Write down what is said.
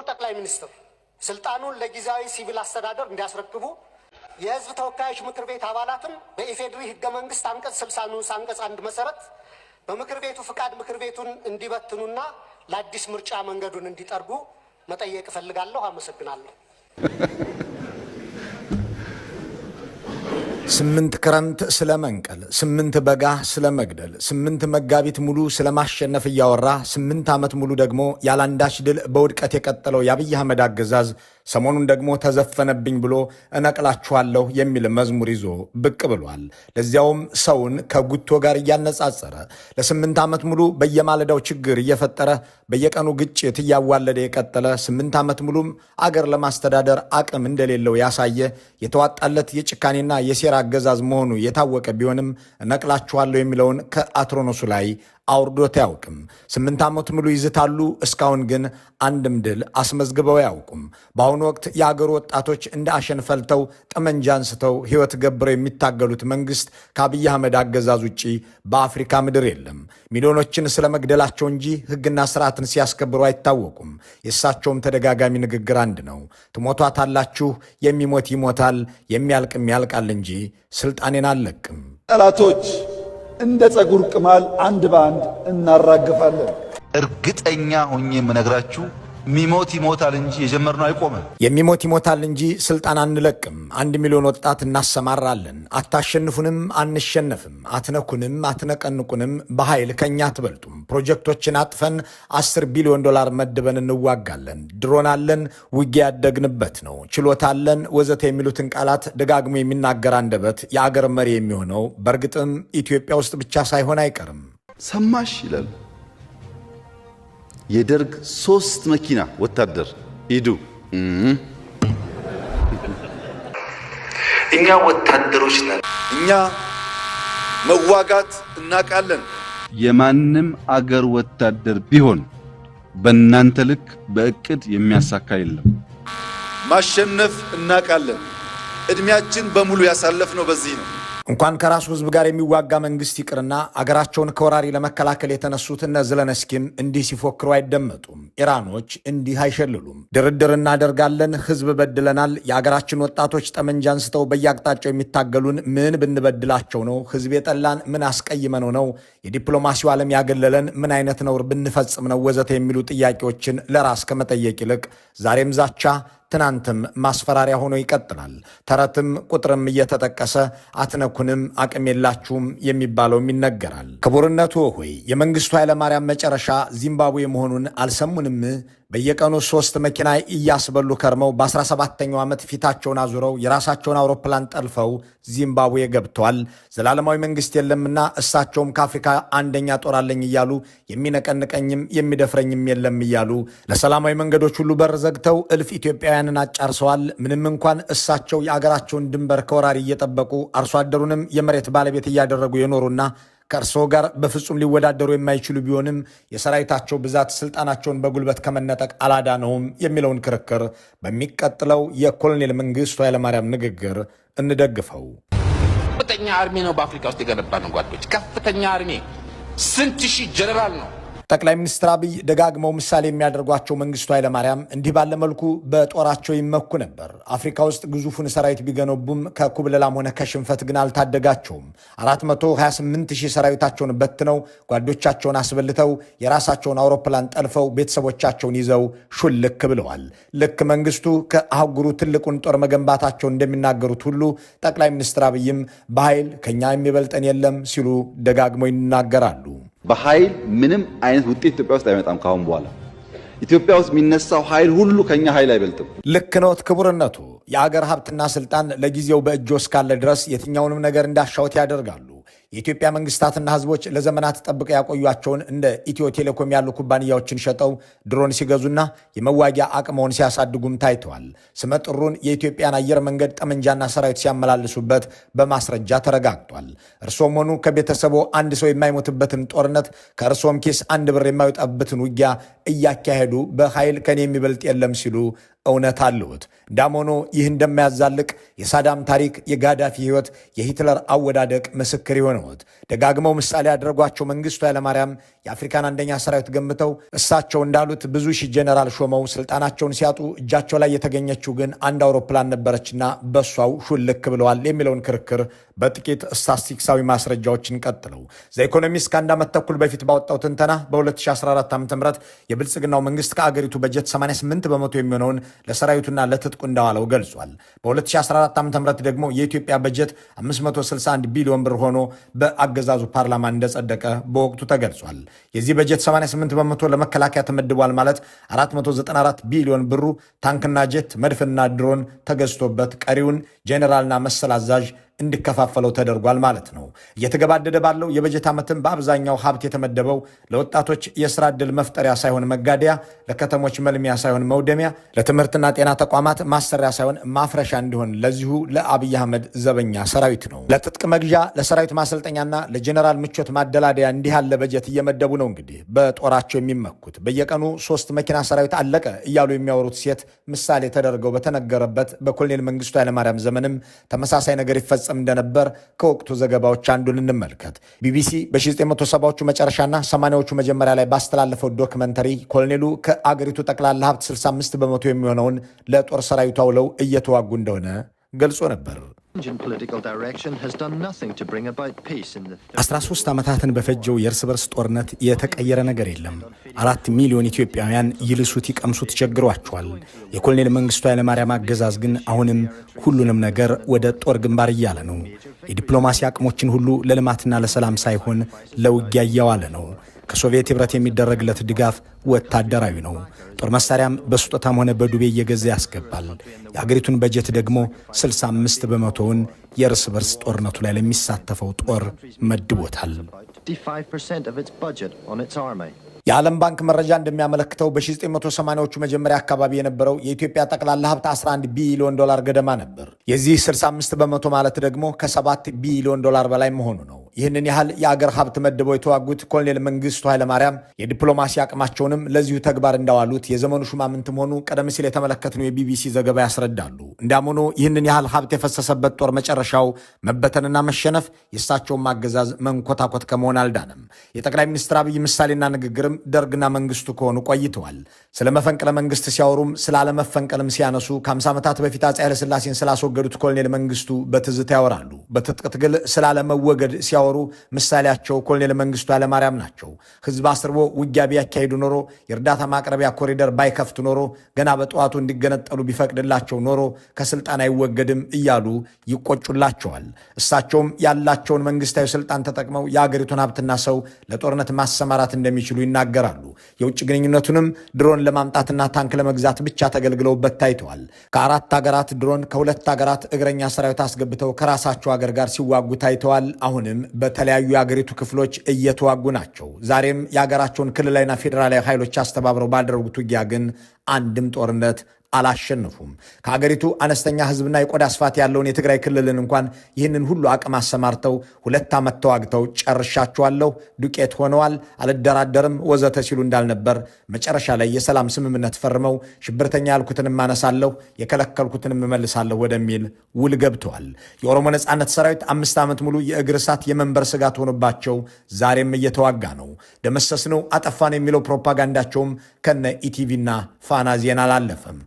ክቡር ጠቅላይ ሚኒስትር ስልጣኑን ለጊዜያዊ ሲቪል አስተዳደር እንዲያስረክቡ፣ የህዝብ ተወካዮች ምክር ቤት አባላትም በኢፌዴሪ ህገ መንግስት አንቀጽ 60 ንዑስ አንቀጽ 1 መሰረት በምክር ቤቱ ፍቃድ ምክር ቤቱን እንዲበትኑና ለአዲስ ምርጫ መንገዱን እንዲጠርጉ መጠየቅ እፈልጋለሁ። አመሰግናለሁ። 8 ክረምት ስለ መንቀል፣ 8 በጋ ስለ መግደል፣ 8 መጋቢት ሙሉ ስለ ማሸነፍ እያወራ 8 ዓመት ሙሉ ደግሞ ያላንዳች ድል በውድቀት የቀጠለው የአብይ አህመድ አገዛዝ ሰሞኑን ደግሞ ተዘፈነብኝ ብሎ እነቅላችኋለሁ የሚል መዝሙር ይዞ ብቅ ብሏል። ለዚያውም ሰውን ከጉቶ ጋር እያነጻጸረ ለ8 ዓመት ሙሉ በየማለዳው ችግር እየፈጠረ በየቀኑ ግጭት እያዋለደ የቀጠለ 8 ዓመት ሙሉም አገር ለማስተዳደር አቅም እንደሌለው ያሳየ የተዋጣለት የጭካኔና የሴራ አገዛዝ መሆኑ የታወቀ ቢሆንም እነቅላችኋለሁ የሚለውን ከአትሮኖሱ ላይ አውርዶት አያውቅም። 8 ዓመት ሙሉ ይዝታሉ፣ እስካሁን ግን አንድም ድል አስመዝግበው አያውቁም። በአሁኑ ወቅት የአገሩ ወጣቶች እንደ አሸን ፈልተው ጠመንጃ አንስተው ሕይወት ገብረው የሚታገሉት መንግስት ከአብይ አህመድ አገዛዝ ውጪ በአፍሪካ ምድር የለም። ሚሊዮኖችን ስለመግደላቸው እንጂ ሕግና ስርዓትን ሲያስከብሩ አይታወቁም። የእሳቸውም ተደጋጋሚ ንግግር አንድ ነው። ትሞቷታላችሁ፣ የሚሞት ይሞታል፣ የሚያልቅም ያልቃል እንጂ ስልጣኔን አልለቅም። ጠላቶች እንደ ጸጉር ቅማል አንድ በአንድ እናራግፋለን። እርግጠኛ ሆኜ የምነግራችሁ የሚሞት ይሞታል እንጂ የጀመርነው አይቆምም። የሚሞት ይሞታል እንጂ ስልጣን አንለቅም። 1 ሚሊዮን ወጣት እናሰማራለን። አታሸንፉንም፣ አንሸነፍም። አትነኩንም፣ አትነቀንቁንም። በኃይል ከኛ አትበልጡም። ፕሮጀክቶችን አጥፈን $10 ቢሊዮን መድበን እንዋጋለን። ድሮን አለን፣ ውጊያ ያደግንበት ነው። ችሎታ አለን ወዘተ የሚሉትን ቃላት ደጋግሞ የሚናገር አንደበት የአገር መሪ የሚሆነው በእርግጥም ኢትዮጵያ ውስጥ ብቻ ሳይሆን አይቀርም። ሰማሽ ይላል። የደርግ 3 መኪና ወታደር ሂዱ። እኛ ወታደሮች ነን። እኛ መዋጋት እናውቃለን። የማንም አገር ወታደር ቢሆን በእናንተ ልክ በእቅድ የሚያሳካ የለም። ማሸነፍ እናውቃለን። እድሜያችን በሙሉ ያሳለፍነው በዚህ ነው። እንኳን ከራሱ ህዝብ ጋር የሚዋጋ መንግስት ይቅርና አገራቸውን ከወራሪ ለመከላከል የተነሱት እነ ዘለንስኪም እንዲህ ሲፎክሩ አይደመጡም። ኢራኖች እንዲህ አይሸልሉም። ድርድር እናደርጋለን፣ ህዝብ በድለናል፣ የአገራችን ወጣቶች ጠመንጃ አንስተው በየአቅጣጫው የሚታገሉን ምን ብንበድላቸው ነው? ህዝብ የጠላን ምን አስቀይመነው ነው? የዲፕሎማሲው ዓለም ያገለለን ምን አይነት ነውር ብንፈጽም ነው? ወዘተ የሚሉ ጥያቄዎችን ለራስ ከመጠየቅ ይልቅ ዛሬም ዛቻ ትናንትም ማስፈራሪያ ሆኖ ይቀጥላል። ተረትም ቁጥርም እየተጠቀሰ አትነኩንም፣ አቅም የላችሁም የሚባለውም ይነገራል። ክቡርነቱ ሆይ የመንግስቱ ኃይለማርያም መጨረሻ ዚምባብዌ መሆኑን አልሰሙንም? በየቀኑ 3 መኪና እያስበሉ ከርመው በ17ኛው ዓመት ፊታቸውን አዙረው የራሳቸውን አውሮፕላን ጠልፈው ዚምባብዌ ገብተዋል። ዘላለማዊ መንግስት የለምና እሳቸውም ከአፍሪካ አንደኛ ጦር አለኝ እያሉ የሚነቀንቀኝም የሚደፍረኝም የለም እያሉ ለሰላማዊ መንገዶች ሁሉ በር ዘግተው እልፍ ኢትዮጵያውያንን አጫርሰዋል። ምንም እንኳን እሳቸው የአገራቸውን ድንበር ከወራሪ እየጠበቁ አርሶ አደሩንም የመሬት ባለቤት እያደረጉ የኖሩና ከእርስዎ ጋር በፍጹም ሊወዳደሩ የማይችሉ ቢሆንም የሰራዊታቸው ብዛት ስልጣናቸውን በጉልበት ከመነጠቅ አላዳነውም የሚለውን ክርክር በሚቀጥለው የኮሎኔል መንግስቱ ኃይለማርያም ንግግር እንደግፈው። ከፍተኛ army ነው በአፍሪካ ውስጥ የገነባነው ጓዶች፣ ከፍተኛ army ስንት ሺህ ጀነራል ነው። ጠቅላይ ሚኒስትር አብይ ደጋግመው ምሳሌ የሚያደርጓቸው መንግስቱ ኃይለማርያም እንዲህ ባለ መልኩ በጦራቸው ይመኩ ነበር። አፍሪካ ውስጥ ግዙፉን ሰራዊት ቢገነቡም ከኩብለላም ሆነ ከሽንፈት ግን አልታደጋቸውም። 428,000 ሰራዊታቸውን በትነው ጓዶቻቸውን አስበልተው የራሳቸውን አውሮፕላን ጠልፈው ቤተሰቦቻቸውን ይዘው ሹልክ ብለዋል። ልክ መንግስቱ ከአህጉሩ ትልቁን ጦር መገንባታቸውን እንደሚናገሩት ሁሉ ጠቅላይ ሚኒስትር አብይም በኃይል ከኛ የሚበልጠን የለም ሲሉ ደጋግመው ይናገራሉ። በኃይል ምንም አይነት ውጤት ኢትዮጵያ ውስጥ አይመጣም። ካሁን በኋላ ኢትዮጵያ ውስጥ የሚነሳው ኃይል ሁሉ ከኛ ኃይል አይበልጥም። ልክ ነዎት ክቡርነቱ። የአገር ሀብትና ስልጣን ለጊዜው በእጆ እስካለ ድረስ የትኛውንም ነገር እንዳሻውት ያደርጋሉ። የኢትዮጵያ መንግስታትና ህዝቦች ለዘመናት ጠብቀው ያቆዩአቸውን እንደ ኢትዮ ቴሌኮም ያሉ ኩባንያዎችን ሸጠው ድሮን ሲገዙና የመዋጊያ አቅመውን ሲያሳድጉም ታይተዋል። ስመጥሩን የኢትዮጵያን አየር መንገድ ጠመንጃና ሰራዊት ሲያመላልሱበት በማስረጃ ተረጋግጧል። እርሶም ሆኑ ከቤተሰቦ አንድ ሰው የማይሞትበትን ጦርነት፣ ከእርሶም ኪስ አንድ ብር የማይወጣበትን ውጊያ እያካሄዱ በኃይል ከኔ የሚበልጥ የለም ሲሉ እውነት አለዎት። እንዳም ሆኖ ይህ እንደማያዛልቅ የሳዳም ታሪክ፣ የጋዳፊ ሕይወት፣ የሂትለር አወዳደቅ ምስክር የሆነዎት። ደጋግመው ምሳሌ ያደረጓቸው መንግስቱ ኃይለማርያም የአፍሪካን አንደኛ ሰራዊት ገንብተው፣ እሳቸው እንዳሉት ብዙ ሺህ ጄኔራል ሾመው ስልጣናቸውን ሲያጡ እጃቸው ላይ የተገኘችው ግን አንድ አውሮፕላን ነበረችና በሷው ሹልክ ብለዋል የሚለውን ክርክር በጥቂት ስታስቲክሳዊ ማስረጃዎችን ቀጥለው። The Economist ከአንድ ዓመት ተኩል በፊት ባወጣው ትንተና በ2014 ዓ.ም የብልጽግናው መንግስት ከአገሪቱ በጀት 88% የሚሆነውን ለሰራዊቱና ለትጥቁ እንዳዋለው ገልጿል። በ2014 ዓ.ም ደግሞ የኢትዮጵያ በጀት 561 ቢሊዮን ብር ሆኖ በአገዛዙ ፓርላማ እንደጸደቀ በወቅቱ ተገልጿል። የዚህ በጀት 88% ለመከላከያ ተመድቧል ማለት 494 ቢሊዮን ብሩ ታንክና ጄት፣ መድፍና ድሮን ተገዝቶበት ቀሪውን ጄኔራልና መሰል አዛዥ እንዲከፋፈለው ተደርጓል ማለት ነው። እየተገባደደ ባለው የበጀት ዓመትም በአብዛኛው ሀብት የተመደበው ለወጣቶች የስራ ዕድል መፍጠሪያ ሳይሆን መጋደያ፣ ለከተሞች መልሚያ ሳይሆን መውደሚያ፣ ለትምህርትና ጤና ተቋማት ማሰሪያ ሳይሆን ማፍረሻ እንዲሆን ለዚሁ ለአብይ አህመድ ዘበኛ ሰራዊት ነው። ለትጥቅ መግዣ፣ ለሰራዊት ማሰልጠኛና ለጀኔራል ምቾት ማደላደያ እንዲህ ያለ በጀት እየመደቡ ነው እንግዲህ በጦራቸው የሚመኩት። በየቀኑ 3 መኪና ሰራዊት አለቀ እያሉ የሚያወሩት ሴት ምሳሌ ተደርገው በተነገረበት በኮሎኔል መንግስቱ ኃይለማርያም ዘመንም ተመሳሳይ ነገር ይፈጸም እንደነበር ከወቅቱ ዘገባዎች አንዱን እንመልከት። ቢቢሲ በ1970ዎቹ መጨረሻና 80ዎቹ መጀመሪያ ላይ ባስተላለፈው ዶክመንተሪ ኮሎኔሉ ከአገሪቱ ጠቅላላ ሀብት 65% የሚሆነውን ለጦር ሰራዊቱ አውለው እየተዋጉ እንደሆነ ገልጾ ነበር። 13 ዓመታትን በፈጀው የእርስ በርስ ጦርነት የተቀየረ ነገር የለም። 4 ሚሊዮን ኢትዮጵያውያን ይልሱት ይቀምሱት ቸግሯቸዋል። የኮሎኔል መንግስቱ ኃይለማርያም አገዛዝ ግን አሁንም ሁሉንም ነገር ወደ ጦር ግንባር እያለ ነው። የዲፕሎማሲ አቅሞችን ሁሉ ለልማትና ለሰላም ሳይሆን ለውጊያ እያዋለ ነው። ከሶቪየት ኅብረት የሚደረግለት ድጋፍ ወታደራዊ ነው። ጦር መሳሪያም በስጦታም ሆነ በዱቤ እየገዛ ያስገባል። የአገሪቱን በጀት ደግሞ 65%ውን የእርስ በርስ ጦርነቱ ላይ ለሚሳተፈው ጦር መድቦታል። የዓለም ባንክ መረጃ እንደሚያመለክተው በ1980ዎቹ መጀመሪያ አካባቢ የነበረው የኢትዮጵያ ጠቅላላ ሀብት 11 ቢሊዮን ዶላር ገደማ ነበር። የዚህ 65% ማለት ደግሞ ከ7 ቢሊዮን ዶላር በላይ መሆኑ ነው። ይህንን ያህል የአገር ሀብት መድበው የተዋጉት ኮሎኔል መንግስቱ ኃይለማርያም የዲፕሎማሲ አቅማቸውንም ለዚሁ ተግባር እንዳዋሉት የዘመኑ ሹማምንትም ሆኑ ቀደም ሲል የተመለከትነው የቢቢሲ ዘገባ ያስረዳሉ። እንዲያም ሆኖ ይህንን ያህል ሀብት የፈሰሰበት ጦር መጨረሻው መበተንና መሸነፍ፣ የእሳቸውን አገዛዝ መንኮታኮት ከመሆን አልዳነም። የጠቅላይ ሚኒስትር አብይ ምሳሌና ንግግርም ደርግና መንግስቱ ከሆኑ ቆይተዋል። ስለ መፈንቅለ መንግስት ሲያወሩም ስለ አለመፈንቀልም ሲያነሱ ከ50 ዓመታት በፊት አፄ ኃይለሥላሴን ስላስወገዱት ኮሎኔል መንግስቱ በትዝታ ያወራሉ። በትጥቅ ትግል ስላለመወገድ ሲያወሩ ምሳሌያቸው ኮሎኔል መንግስቱ ኃይለማርያም ናቸው። ህዝብ አስርቦ ውጊያ ቢያካሂዱ ኖሮ፣ የእርዳታ ማቅረቢያ ኮሪደር ባይከፍት ኖሮ፣ ገና በጠዋቱ እንዲገነጠሉ ቢፈቅድላቸው ኖሮ ከስልጣን አይወገድም እያሉ ይቆጩላቸዋል። እሳቸውም ያላቸውን መንግስታዊ ስልጣን ተጠቅመው የአገሪቱን ሀብትና ሰው ለጦርነት ማሰማራት እንደሚችሉ ይናገራሉ። የውጭ ግንኙነቱንም ድሮን ለማምጣትና ታንክ ለመግዛት ብቻ ተገልግለውበት ታይተዋል። ከአራት ሀገራት ድሮን፣ ከሁለት ሀገራት እግረኛ ሰራዊት አስገብተው ከራሳቸው ሀገር ጋር ሲዋጉ ታይተዋል። አሁንም በተለያዩ የአገሪቱ ክፍሎች እየተዋጉ ናቸው። ዛሬም የሀገራቸውን ክልላዊና ፌዴራላዊ ኃይሎች አስተባብረው ባደረጉት ውጊያ ግን አንድም ጦርነት አላሸነፉም። ከአገሪቱ አነስተኛ ህዝብና የቆዳ ስፋት ያለውን የትግራይ ክልልን እንኳን ይህንን ሁሉ አቅም አሰማርተው 2 ዓመት ተዋግተው ጨርሻቸዋለሁ፣ ዱቄት ሆነዋል፣ አልደራደርም ወዘተ ሲሉ እንዳልነበር መጨረሻ ላይ የሰላም ስምምነት ፈርመው ሽብርተኛ ያልኩትንም አነሳለሁ፣ የከለከልኩትንም እመልሳለሁ ወደሚል ውል ገብተዋል። የኦሮሞ ነጻነት ሰራዊት 5 ዓመት ሙሉ የእግር እሳት የመንበር ስጋት ሆኖባቸው ዛሬም እየተዋጋ ነው። ደመሰስነው፣ አጠፋን የሚለው ፕሮፓጋንዳቸውም ከነ ኢቲቪና ፋና ዜና አላለፈም።